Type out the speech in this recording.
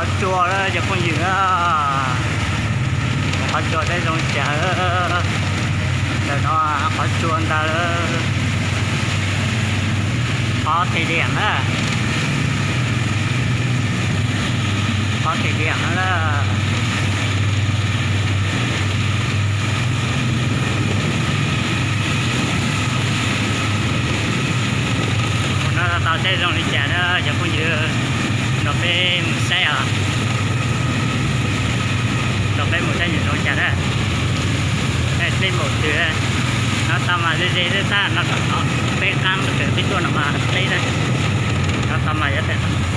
Qhov tsua lawm cov phooj ywg na, qhov tsua tej zoo li cas. Ntawm no qhov tsua ntawd qhov thim diam na, qhov thim diam na. Mus no tau seb zoo li cas na cov phooj ywg, nrog peb mus saib os, nrog peb mus saib nws zoo li cas na. Peb mus twg no tau mas ze ze xwb, tab no kom peb qab mus peb tuaj no mas deb na, no tau mas yuav tawm